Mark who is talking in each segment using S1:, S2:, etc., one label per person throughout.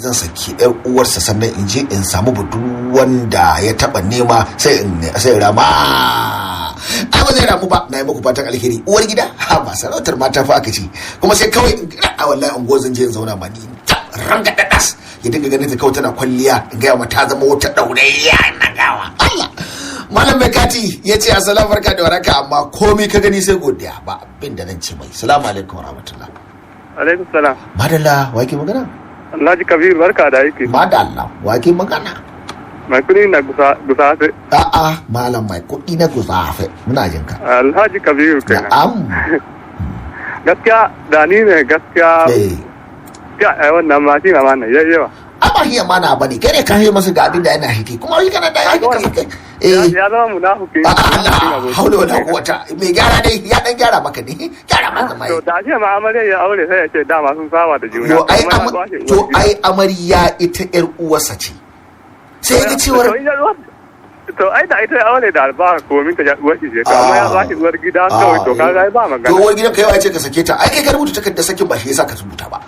S1: Zan saki yar uwarsa, sannan in je in samu budurwan da ya taba nema, sai in sai rama. Ai ba zai ramu ba. Na yi muku fatan alheri. Uwar gida, ha ba sarautar mata fa aka ce. Kuma sai kawai in a wallahi unguwar zan je in zauna ma ni ta ranga dadas, ya dinga ganin ta kawai tana kwalliya, in gaya mata ta zama wata ɗaurayya na gawa. Allah. Malam Mai Kati ya ce, "Assalamu, barka da waraka." Amma komai ka gani sai godiya, ba abin da nan ce mai. Salamu alaikum warahmatullah.
S2: Alaikum salam.
S1: Madalla, wa ke magana?
S2: Alhaji Kabir, barka da aiki.
S1: Madalla, wa ke magana?
S2: Mai kudi na gusa gusa.
S1: A'a, malam Mai Kuɗi na Guzafe, muna jin ka.
S2: Alhaji Kabiru kenan.
S1: Na'am.
S2: Gaskiya da ni ne gaskiya.
S1: Eh.
S2: Ya ai wannan ma shi ma na yayyawa.
S1: Amma shi amana bane, kai ne ka yi masa ga abin da yana hiki, kuma shi kana da ya ka kai, eh.
S2: Ya zama munafiki.
S1: Allah, haula wala quwwata. Mai gyara dai ya dan gyara maka ne, gyara maka mai.
S2: To da shi ma amarya ya aure, sai ya ce dama sun saba da juna.
S1: Yo ai
S2: Kuma ya kwashe
S1: to
S2: uwar gida.
S1: Ai amarya ita yar uwarsa ce, sai ga cewar
S2: To ai da ita ya aure da alba ko min ta uwar shi ce, to amma ya kwashe uwar gida kawai, to kaga ai ba
S1: To
S2: magana.
S1: uwar gidan kai ce ka sake ta? Ai kai ka rubuta takardar sakin, ba shi yasa ka rubuta ba.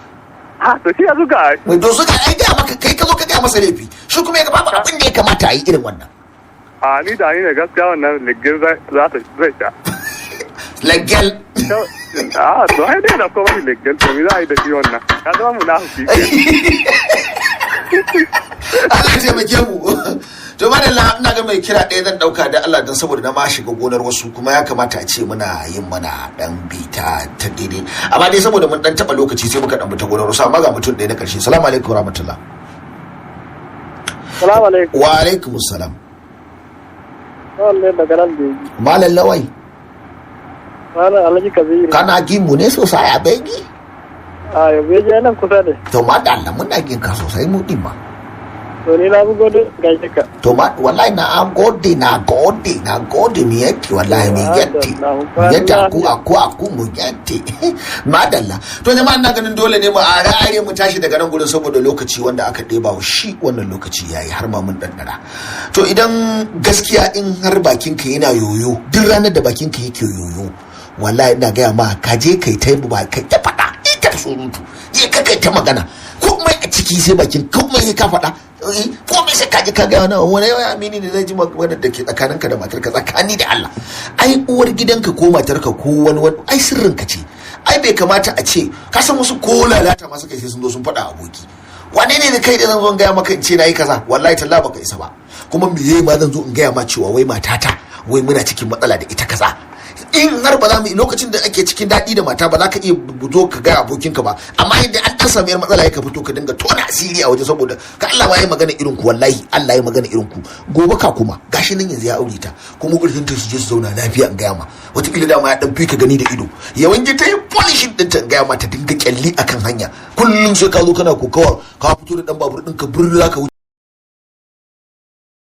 S2: Ha, to shi ya zuga.
S1: Mai to suka ai gaya maka, kai ka zo ka gaya masa laifi, shi kuma ya ga babu abin da ya kamata a yi irin wannan.
S2: A ni da ni ne gaskiya, wannan liggin za ta zai sha.
S1: Lagel.
S2: A to ai dai da kuma liggin, to me za a yi da shi? Wannan ya zama munafiki.
S1: Allah ya taimake mu. To madalla, ina ga mai kira ɗaya zan ɗauka da Allah, don saboda na ma shiga gonar wasu, kuma ya kamata a ce muna yin mana dan bita ta daidai, amma dai saboda mun dan taɓa lokaci sai muka dan bi ta gonar wasu. Amma ga mutum ɗaya na ƙarshe. Salamu alaikum rahmatullah.
S3: Salamu alaikum.
S1: Wa alaikum salam.
S3: Lawan ne daga nan Beji.
S1: Malam Lawai.
S3: Malam Alhaji Kabiru.
S1: Kana jin mu ne sosai a Begi?
S3: A yau Beji nan kusa ne.
S1: To madalla, muna jin ka sosai mu din ma.
S3: To ni na bugo don gaishe ka.
S1: To ma wallahi na gode, na gode, na gode. Mi yetti wallahi, mi yetti, mi yetti. Aku aku aku mu yetti. Madalla. To jama'a, ina ganin dole ne mu are are mu tashi daga nan gurin saboda lokaci wanda aka ɗeba wa shi wannan lokaci yayi, har ma mun dandara. To idan gaskiya in har bakinka yana yoyo, duk ranar da bakinka yake yoyo, wallahi ina gaya ma, ka je kai ta ba kai ta faɗa, ita surutu, je ka kai ta magana, komai a ciki sai bakin, komai sai ka faɗa, komai sai ka ji ka gaya. Wani wani yawan amini ne zai ji maganar da ke tsakaninka da matarka? Tsakani da Allah, ai uwar gidanka ko matarka ko wani wani, ai sirrinka ce. Ai bai kamata a ce ka san wasu ko lalata masu kai sai sun zo sun faɗa aboki. Wane ne da kai da zan zo in gaya maka in ce na yi kaza? Wallahi talla baka isa ba. Kuma me yayi ma zan zo in gaya ma cewa wai matata, wai muna cikin matsala da ita kaza? In har ba za mu lokacin da ake cikin daɗi da mata ba za ka iya zo ka gaya abokinka ba, amma yadda an ɗan samu yar matsala ya ka fito ka dinga tona asiri a waje, saboda ka Allah ma ya magana irin ku, wallahi Allah ya magana irin ku gobe ka. Kuma gashi nan yanzu ya aure ta, kuma ƙarshen ta su je su zauna lafiya. In gaya ma, wataƙila dama ya ɗan fi ka gani da ido, yawan ta yi polishin ɗinta, in gaya ma, ta dinga kyalli akan hanya. Kullum sai ka zo kana kokawa, ka fito da ɗan babur ɗinka birni za ka wuce.